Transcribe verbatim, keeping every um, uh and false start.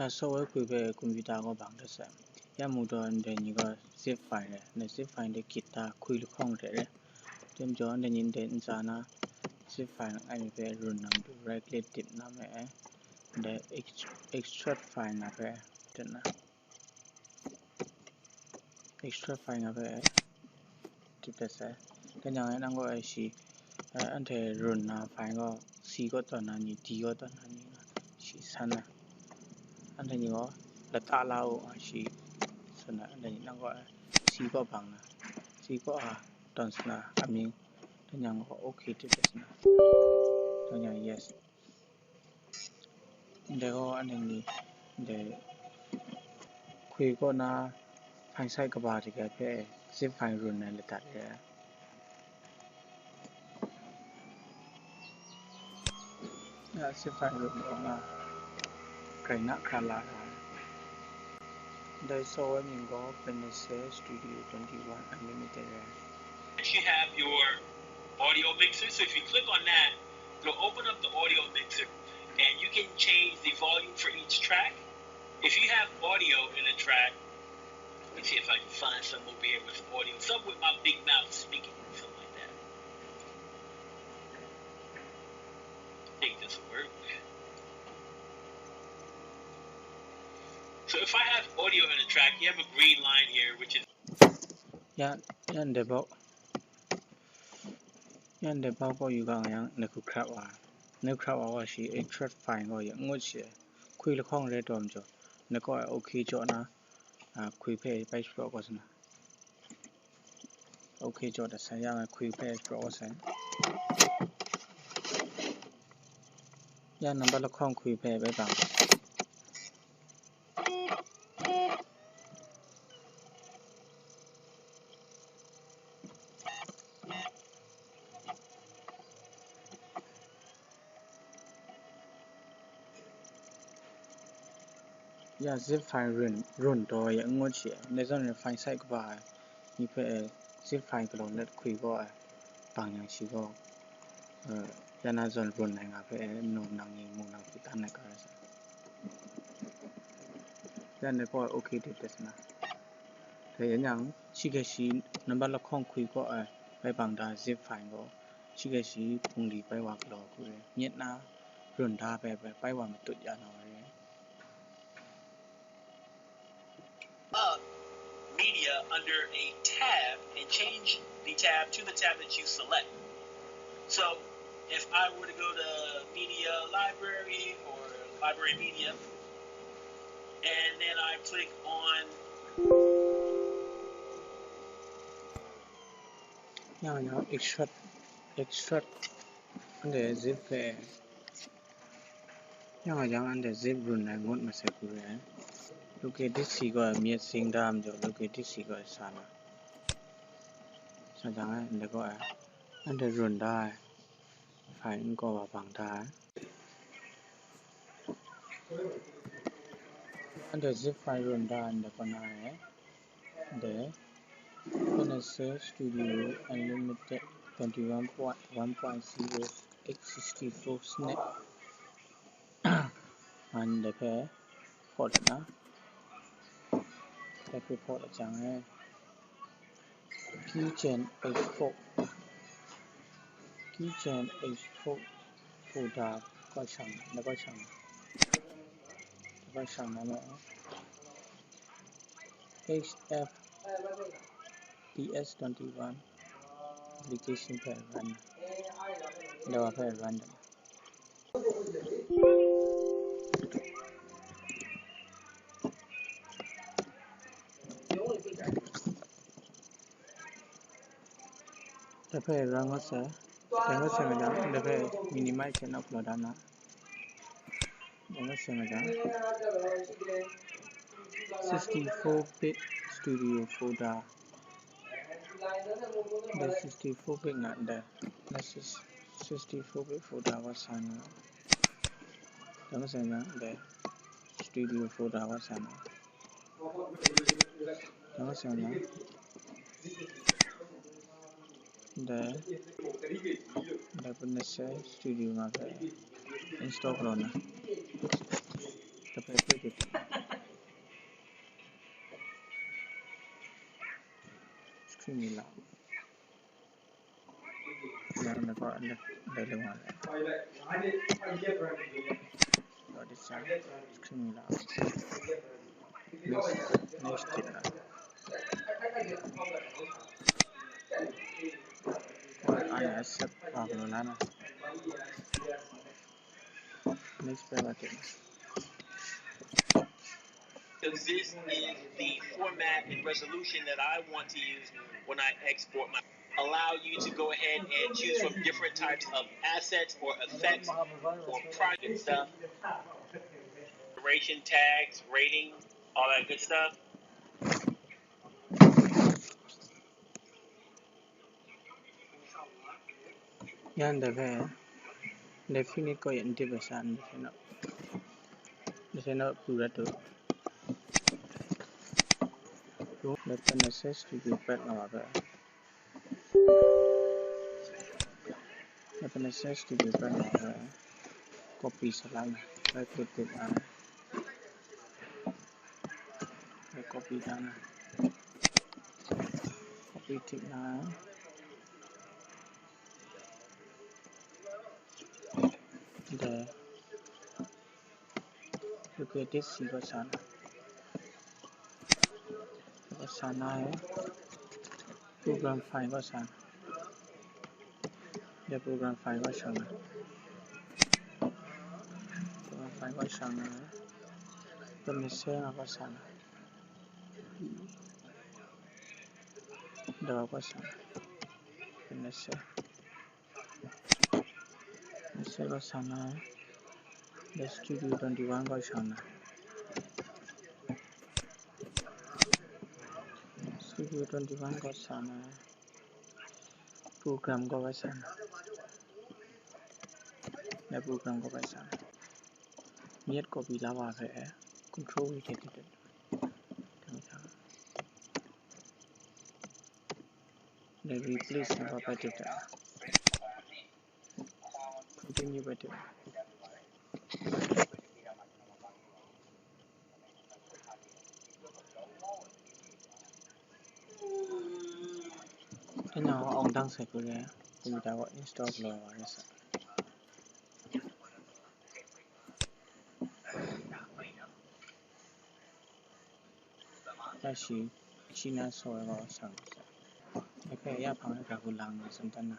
Ya software hkwi hpe computer gaw bang dat sai. Ya mu taw ndai ni gaw zip file rai, ndai zip file de git da hkwi lahkawng re ai. Tem jaw ndai ni ndai ntsa na zip file ai mi hpe run na matu right click dip na me ai. Ndai ex-, extract file na hpe dat na. Extract file na hpe dip dat sai. Dan yang e nang gaw ai shi, eh, anhte run na file gaw C kaw tawn na ni, D kaw tawn na ni nga shi san na. Anhte ni gaw lata la u nga shi san na. Anhte ni nang gaw ai C kaw bang na, C kaw a tawn san na amying. Dan yang gaw okay dip dat san na. Dan yang yes. Ndai gaw anhte ni ndai hkwi kaw na file size kaba hte hpe zip file run ai ladat re ai. Ya, zip file run kaw na grai na hkra la ra ai. Ndai software mying gaw Pinasa Studio twenty-one Unlimited re ai. Next you have your audio mixer. So if you click on that, it'll open up the audio mixer, and you can change the volume for each track. If you have audio in a track, let me see if I can find some over here with audio. Some with my big mouth speaking, something like that. I think this will work. So if I have audio in a track, you have a green line here, which is Ya, yan de bok. Yan de bok bok yu gang yang, ne ku krap wa. Ne ku krap wa wa shi, extract file gaw ya ngut shi. Hkwi lahkawng re taw majaw, ne kaw ai okay jaw na, a, hkwi hpe bai shapraw kaw sana. Okay jaw dat sai, ya ngai hkwi hpe shapraw kaw sai. Ya number lahkawng hkwi hpe bai bang. Ya zip file run, run taw ya n ngut shi, ndai zawn re file size kaba ai ni hpe zip file galaw let hkwi gaw ai, bang yang shi gaw, eh, ya na zawn run ai nga hpe, eh, num nang ni mu nang hku tan ai ga rai sa. Ya ndai gaw okay dip dat sana. Dai yan yang, shi hkrai shi number lahkawng hkwi gaw ai, bai bang da zip file gaw, shi hkrai shi hpungli bai wa galaw hku re, myit na run da bai, bai, bai wa matut ya na wa re. Up media under a tab and change the tab to the tab that you select. So if I were to go to media library or library media, and then I click on Ya, ya, extract, extract, anhte zip hpe, ya, ya, anhte zip run ai ngut masai hku re ai. Luke disi gaw myit sing da majaw, luke disi gaw sa na. Sa jang ai, ndai gaw ai, anhte run da ai. File n kaw wa bang da ai. Anhte zip file run da ai ndai kaw na ai. Anhte Pinasa Studio Unlimited twenty-one point one point zero eight sixty-four snap. Anhte hpe hpaw dat na. Dai hpe hpaw dat jang e, Keygen H four, Keygen H four folder kaw shang, da kaw shang, da kaw shang na ma, H F T S twenty-one application hpe run, da wa hpe run dat. Dai hpe run ngut sai, run ngut sai majaw, dai hpe minimize hte nau galaw da na. Run ngut sai majaw, sixty-four bit studio folder. Dai sixty-four bit nga ndai, dai sixty-four bit folder wa sa na. Dai ngut sai majaw, dai studio folder wa sa na. Dai ngut sai majaw, dai, dai Pinasa Studio nga hpe install galaw na. Dai Screen ni la. Yang na ko na dai le wa. Ko di sa screen ni la. Next, next tip la. Ko ai accept wa ko la na. Next pa ba tip. Because this is the format and resolution that I want to use when I export my. Allow you to go ahead and choose from different types of assets or effects or private stuff. Duration tags, rating, all that good stuff. Yan da hpe, dai fini ko yan dip ai sha, dai hpe na, dai hpe na pru dat u. Dai hpe na Studio Pack na wa hpe. Dai hpe na Studio Pack na wa hpe. Copy sa la na, right click tip na. Copy dan na. Copy tip na. Dai. Duplicate C ko sa na. Ko sa na e. Program file ko sa na. Dai program file ko sa na. Program file ko sa na. Dai message ko sa na. Dai ko sa na. Dai message. Message ko sa na. Dai Studio twenty-one ko sa na. Studio twenty-one ko sa na. Program ko sa na. Dai program ko sa na. Myit copy la wa hpe, control V hte tip tip. Dai replace na hpe tip tip. Continue hpe tip. Tinang awng dang sai hku re, computer kaw install galaw wa re sa. Tashi, China soy kaw sang sa. Dai hpe ya hpang ai hkra hku lang na, sumtan na.